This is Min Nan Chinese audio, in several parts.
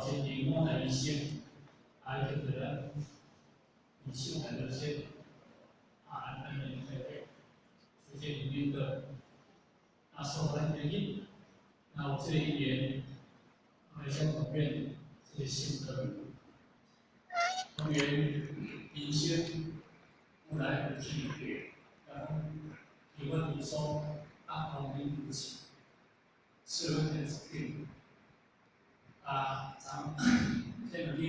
前林我台醫生，啊，叫做咱李秀蘭熱線，啊，咱的開會，出現裡面的，啊，受咱原因，那有這個一年，來將總院這個心得，當然人生有來有去，然後提問你說，啊，當然有去，是阮的作品。啊，昨前兩日，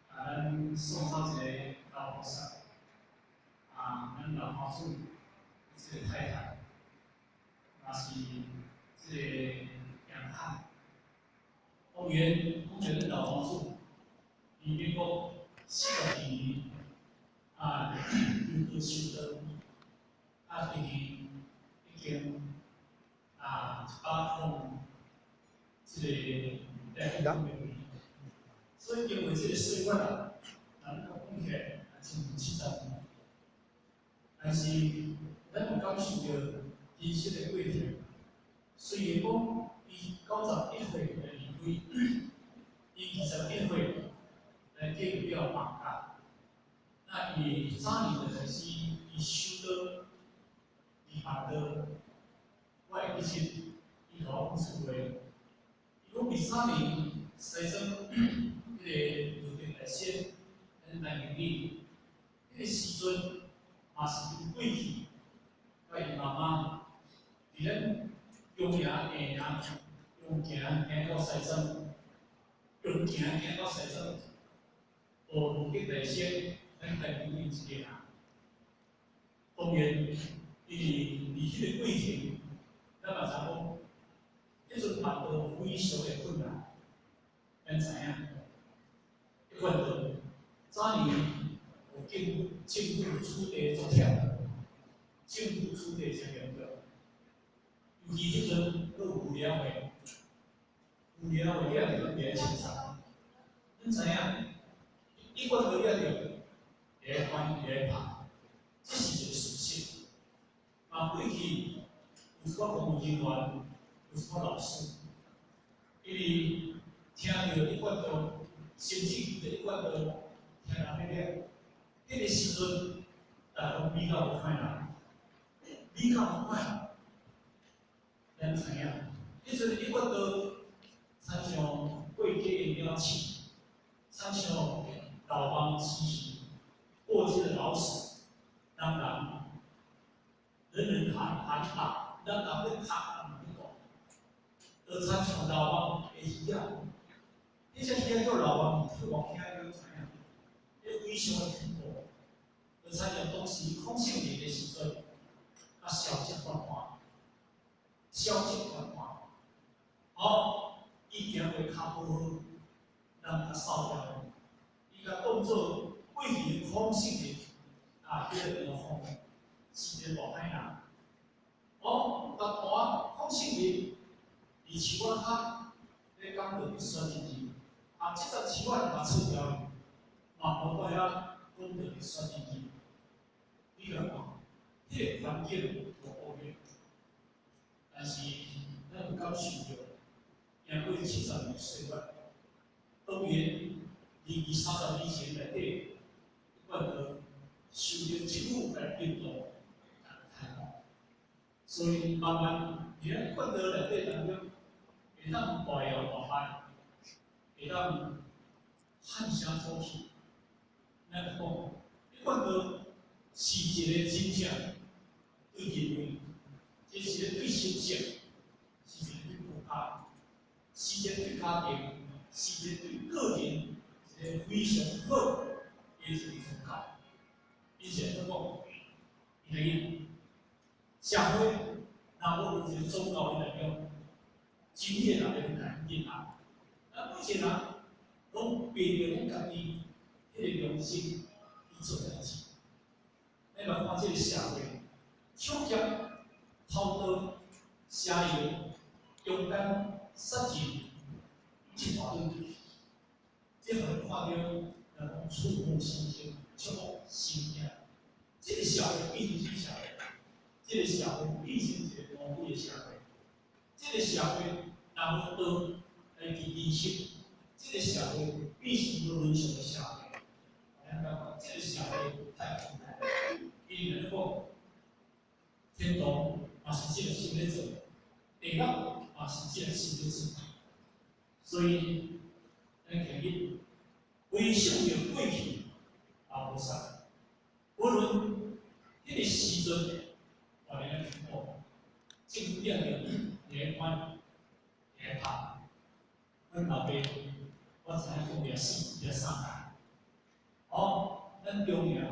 啊，咱送走一个老菩薩，啊，咱老媽祖這個太太，嘛是這個楊漢。當然，講著咱老媽祖，佇民國42年，啊，求道修道，啊，今年已經啊100這個。所以因為這個歲月啊，咱講起來也親像70年，但是咱有感受著人生的過程。雖然講伊91歲來離開，伊21歲來嫁入了房家，那伊早年就開始伊修道，伊辦道，我會記得伊共我講出話。伊講23年西裝彼個羅定大仙，咱陳經理，彼個時陣嘛是因過去，佮伊媽媽佇咱中營下營用行行到西裝，用行行到西裝，到羅定大仙，咱陳經理一個人。當然，伊佇彼個過程，咱嘛知影講，彼陣辦道非常的困難，咱知影。一貫道早年有政府土地足忝，政府土地誠嚴重，尤其彼陣閣有無聊的，無聊的掠著攏佇遐清掃。咱知影，一貫道掠著，佇遐翻佇遐拍，這是一個事實。嘛過去有一寡公務人員，有一寡老師，因為聽著一貫道，甚至伫一貫道聽人咧掠，彼個時陣，逐家攏比較無快人，比較無快人。咱知影，彼陣一貫道，親像過街的鳥鼠，親像老貓吃魚，過街的老鼠，人人人人喊喊打，人人欲拍，人人欲打，就親像老貓的魚仔，彼隻魚仔叫老貓，去互聽你知影，彼非常的恐怖。就親像當時孔聖人的時陣，啊，消息傳看，消息傳看，哦，伊行過跤步好，人較掃掉，伊共當做過去的孔聖人，啊，彼個地方是一個大歹人。哦，甲看孔聖人佇樹仔跤咧講道咧選進去，啊，這陣樹仔嘛切掉去，嘛無在遐講道咧選進去。你來看，彼個環境無惡劣，但是咱有感受著，經過70年歲月，當然，二二30年前內底，一貫道受著政府來引導來開發，所以慢慢佇咱一貫道內底當中，會當大搖大擺，會當喊聲出去。咱講一貫道是一個真正對人類，這是個對形象，是一個對國家，是一個對家庭，是一個對個人一個非常好的一個宗教。伊是按怎講？因為社會若無一個宗教的力量，真理的人會來認啊。咱每一個人攏憑著咱家己彼個良心去做代誌。咱來看這個社會，搶劫、偷盜、邪淫、強姦、殺人，一大堆。這予人看著，人講觸目驚心，觸目心驚。這個社會變成啥社會？這個社會變成一個魔鬼的社會。這個社會若無道來佇人生，這這個社會變成無倫常的社會，咱感覺這個社會太困難。伊咧講，天堂嘛是這個心咧做，地獄嘛是這個心咧做。所以，咱建議回想著過去啊，菩薩，無論彼個時陣，我哋咧聽講，政府變著會管會拍，阮老爸，我知影講掠死掠三屆。哦，咱中營，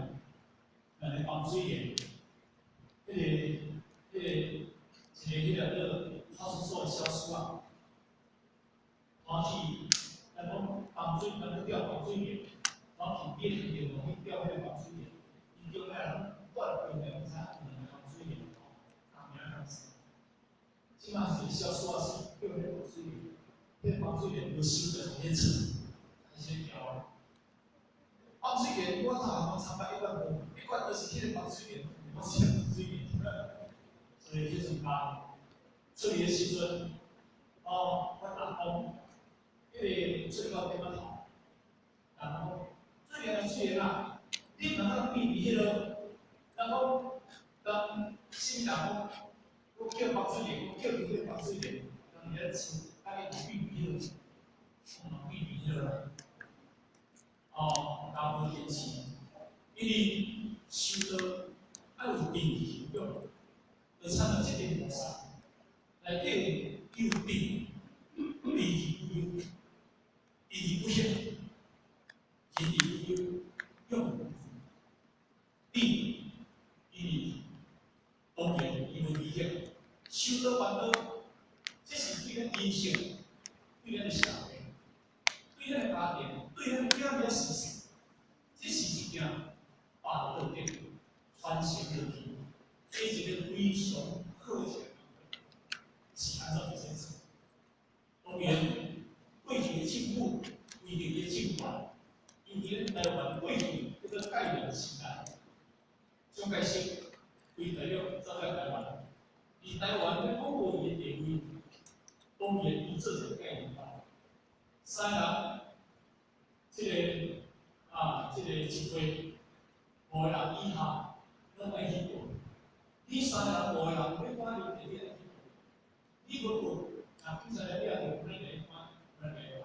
咱的放水的，彼個一個彼個叫做派出所的小叔啊，跑去咱講放水，咱去釣放水的，跑去變電去釣彼個放水的，伊中尾人斷中營，毋知影兩個放水的，吼，大名公司。這馬是小叔仔是叫彼個放水的，彼個放水的無收著佇咧厝，開始調啊。放水員，我頭先講參加一貫道，一貫道是彼個放水員，我是放水員。所以彼陣間出去的時陣，哦，阮阿公，彼個出到店仔頭，人講，水蓮啊水蓮啊，你毋通避佇彼落，人講，人啥物人講，我叫放水員，我叫彼個放水員，人佇咧厝，啊伊避佇彼落，我嘛避佇彼落啦。哦，老無堅持，因為修道愛有定力用，就參像這個菩薩，內底有定，定而不憂，定而不惑，行而不憂，用不著。定，因為當然伊無危險，修道辦道，這是對咱人生，對咱的社會，對咱的家庭，對咱的囝兒事實，這是一件把道德傳承落去，這是一個非常好的是按怎去做？當然，過去的政府規定的政權，因佇咧台灣過去叫做戒嚴時代，蔣介石規大陸走來台灣，佇台灣咧巩固伊的地位，當然伊做一個戒嚴法，三人，這個一歲五個人以下攏愛去報，你三個人五個人欲關你，你愛去報，你無報，若警察來掠著，阮來關，阮來拍。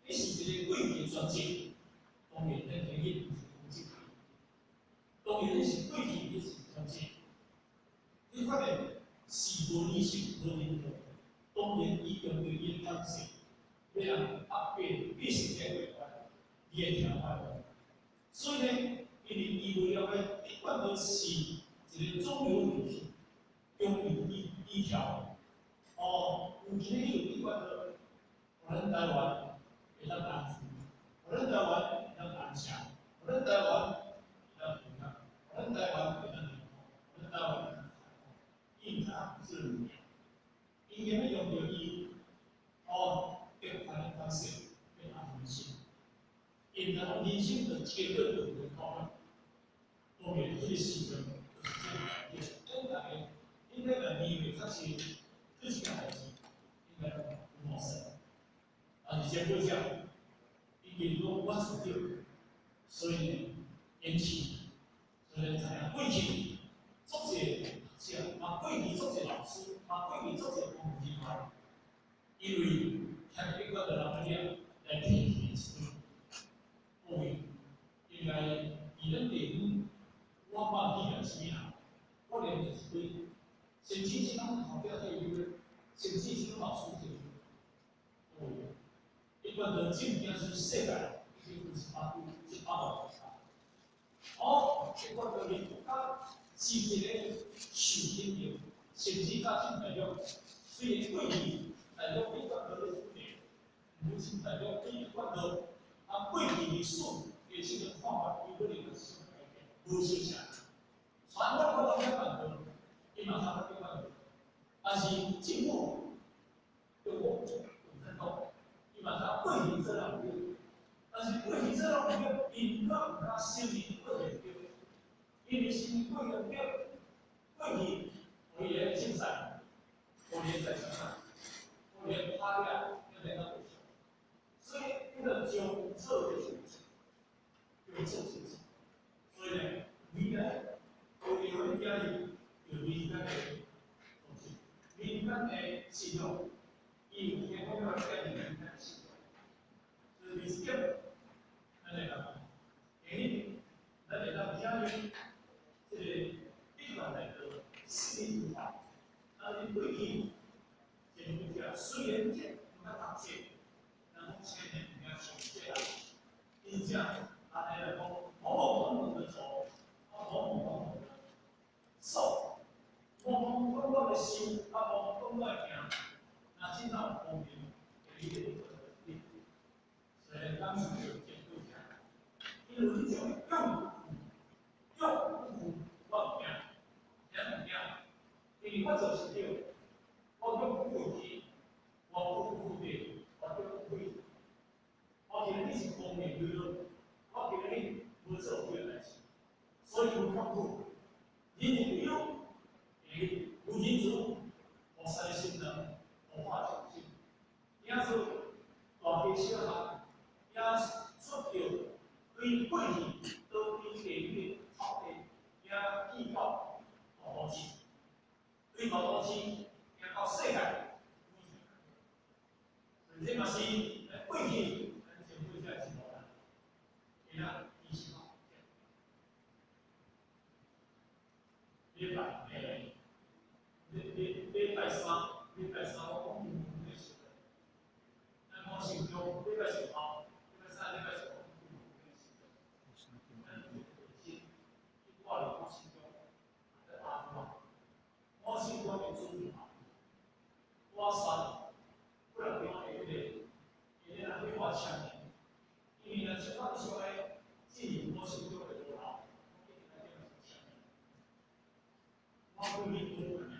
這是一個過去的專制，當然咱今日毋是講這個，當然這是過去的是專制。你發現是無理性、無人道，當然伊用著伊的方式，欲人壓迫必須解決，伊會聽話。所以呢，因為伊為了欲一貫都是一個總有問題，中有醫醫條，哦，有錢有一貫都，予咱台灣會當安住，予咱台灣會當安詳，予咱台灣會當平安，予咱台灣會當幸福，予咱台灣會當伊毋知影這個物件，伊應該用著伊哦，極權的方式來壓人心，伊毋知講人生就經過兩個考驗，當然，彼個時陣就是這個環境，咱逐家應該來面對較濟對這個代誌，應該不陌生。但是這過程，伊認為講我做對，所以呢，延期，所以咱知影過去足濟學者，嘛過去足濟老師，嘛過去足濟公務人員，因為聽一貫的人了來提起一堆，各位應該佇咱地方，我放起來啥物人，我連一堆，甚至這種後壁退休的，甚至這種老師退休，各位，一貫的正經是世界已經有18度哦，一貫的連較是一個受肯定，甚至較進大陸，雖然過去大陸一貫的咧處理，母親大陸對一貫的啊過去歷史的這個看法有可能有啥改變，無相像。傳統我攏遐辦到，伊嘛較法辦到，但是政府中國共產黨，伊嘛較過去做人對，但是過去做人對，𪜶較毋敢承認過去對，因為承認過去對，過去予伊個政策，予伊在啥物，予伊拍掠，變成到所以將錯的事情，叫做事情。所以呢，未來有會今日就民間的東西，民間的信仰，伊有聽講要建立民間的信仰，所以第一點，咱來講，第二，咱會當聽見這個彼段來的心理文化，啊，恁過去前幾只雖然這毋捌讀冊，人講千年毋驚像這啦，真正按呢來講，懵懵懂懂的做，啊，懵懵懂懂的受，懵懵懂懂的想，啊，懵懵懂懂的行，若真正有光明，會你個所以感受到前幾只，因為這種勇勇不屈，我毋驚，驚毋驚？因為我做是對，我勇不屈，我不屈的，我叫不屈。我記得你是光明磊落，我記得你無做對的代誌，所以有痛苦。人有有，有仁慈，菩薩的心能，度化眾生。因此，大家小漢也出著對過去倒對地獄的臭地，也去到大都市，對大都市行到世界。所以這嘛是過去咱政府才是無啦，今仔伊是嘛？禮拜誒，禮禮禮拜三，禮拜三我講經文的時陣，咱講信仰禮拜四後，禮拜三、禮拜四講經文的時陣，咱有先去掛咧講信仰，在阿祖啊，我信仰的主題嘛，我算幾若張的彼個，伊咧人去我簽名，因為若像我上個進入我信仰的路頭，我一定愛叫人簽名。我對你幾個名，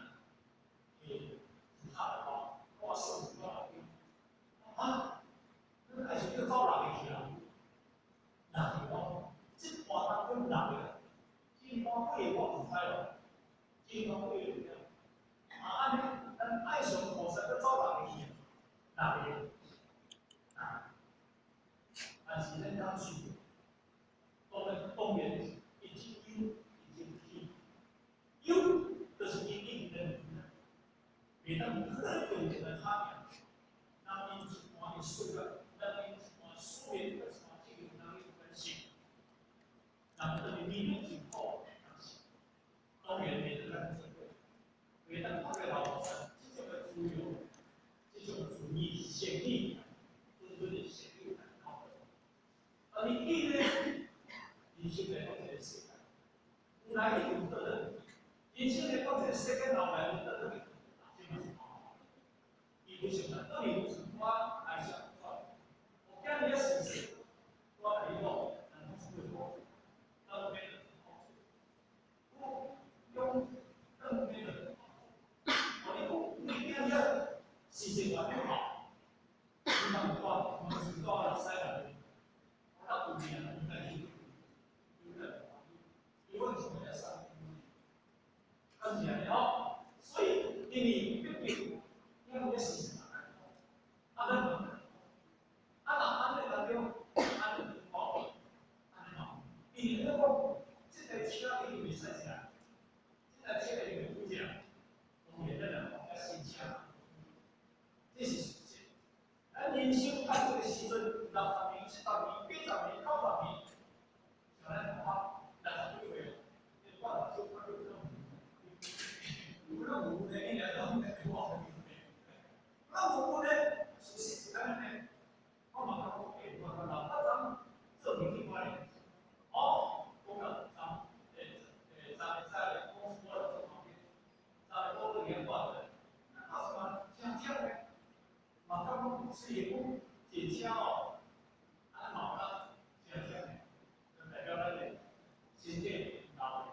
拍來我，我算我內邊，啊，咱愛是叫走六個去啊？六個我，這段當中六個，這段幾個我唔知咯，這段幾個啊，按呢，咱愛上菩薩閣走六個去，六個，啊，但是咱感受，當然當然伊真有，伊真天，有。就是伊應人，袂當去用一個他名，咱因一般的歲月，咱因一般使命，一般責任，咱去關心，人等於面對真苦，但是當然袂當咱做過，袂當拍個老菩薩，這種的自由，這種主義善意，純純的善意來考慮。啊，你記咧，人生來講這個世界，有來有得。人生來講，這個世間老來有得得去，這嘛是好。伊為什麼？當然有一寡愛相傳。我今日事實，我共你講，人講出來講，當邊的我用當邊的，我你講你今日事實完不好，你當我我是講了西人，我到有名應該去，對不對？因為什麼要上？是安尼吼，所以因為畢竟咱有咧事實嘛，啊，咱嘛，啊，若按呢當中，按呢講，按呢吼，因為咱講，這台車一定袂使食，這台車一定袂拄食，當然咱若講較新車，這是事實。咱人生到這個時陣，60年、70年、80年、90年，像咱同學60幾歲，你看目睭看到攏有攏有呢，伊爾攏在看。咱有呢，事實是按呢，我嘛感覺欸，我講老啊，咱做媒體管理，哦，講到昨欸，昨日早咧，公司我來做旁邊，昨日我去遐掛的，那到時嘛真忝咧，嘛感覺雖然講坐車哦，啊嘛有當真忝的，就代表咱的身體老的。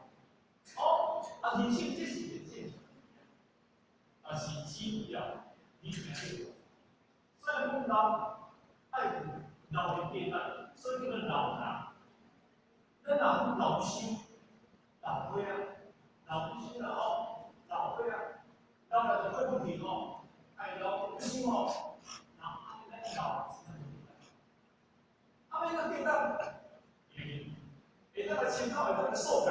哦，啊人生這是一個正常的，但是只要你聽這個，雖然講老愛有老的價值，所以叫做老人。咱若講老修、老歲仔、老不修啦吼，老歲仔，老來就過不去吼，愛老不修吼，那按呢咱老是。參考會當來數據，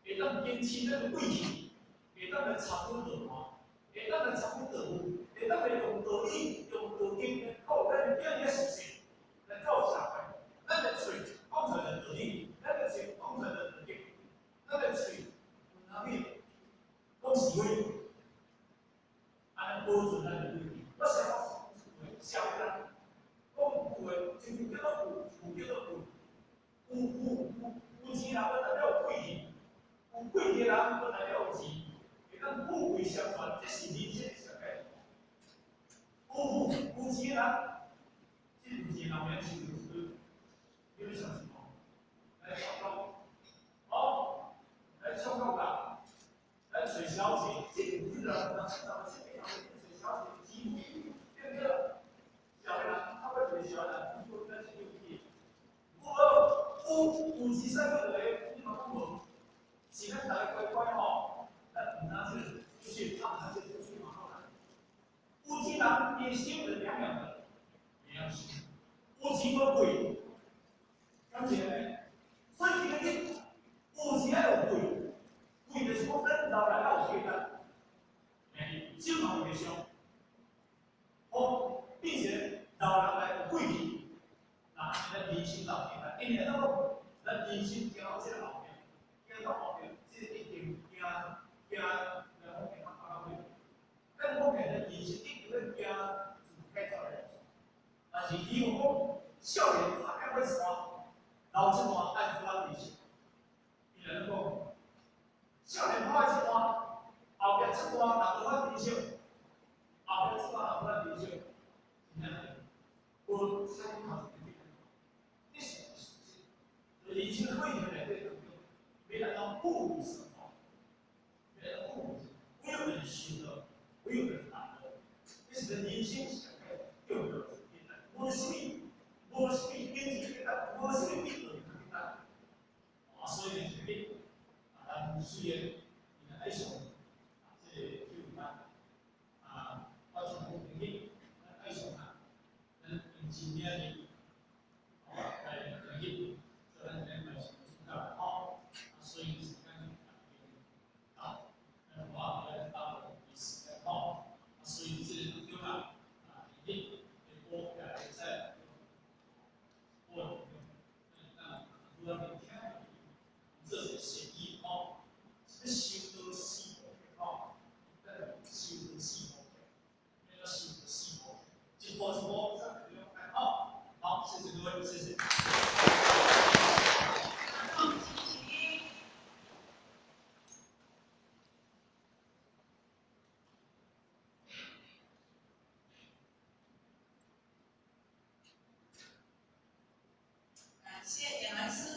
會當堅持咱的貴氣，會當來參與道法，會當來參與道務，會當來用道理、用道經來教咱囝兒實践，來教社會。咱的喙講出來的道理，咱的喙講出來的道經，咱的喙有哪裡講是非，按呢保存咱的貴氣。我成日講社會人講有話，就叫做富，有叫做富。有有有有錢人，不代表有貴氣；有貴氣的人，不代表有錢。會當富貴相傳，這是人生的世界。有富有錢的人，這有錢人免受就是你欲相信無？來唱歌，哦，來唱歌啦，來揣小姐，這有錢人，人這個人揣小姐，錢對不對？社會人，差不多一個社會人，做咱是有錢。有無？有有錢使去落你嘛講無？是咱逐家乖乖吼，咱毋通這個出去，啊，毋通這個出去嘛好啦。有錢人伊心是兩樣的，兩樣心。有錢無貴，敢是呢？所以今日有錢愛有貴，貴就是講咱老來較有價值，嘿，少嘛有袂俗。好，變成老人來有貴氣，那咱人生老價值，因為咱講，咱人生行到這個後壁，行到後壁，這個一定行行來講行較較尾。咱講起來，咱人生一定要行自開頭的，但是伊有講少年拍拼欲娶，老這段愛負擔利息。伊來講，少年拍這段，後壁這段人無法珍惜，後壁這段人無法珍惜，真正無參考這個這是人生過程內底當中，欲按怎富裕生活，欲按怎富裕，唯有人修道，唯有人達道，這是咱人生上個重要的一點。無啥物，無啥物經濟價值，無啥物比道較簡單。啊，所以呢，就是啊，咱雖然伊愛上啊，這個教育班，啊，我聽講今日咱愛上啊，咱用真名字，哦，來今日做咱今日來上主教吼，啊，所以時間到，咱我來到伊時間吼，啊，所以這個當中啊，啊，今日下晡也會使我咱拄仔面聽做一個協議吼，這個修道四步吼，咱修道四步，欲修道四步，一步一步再來了解吼。好，謝謝各位，謝謝。好，請起。感謝點來師。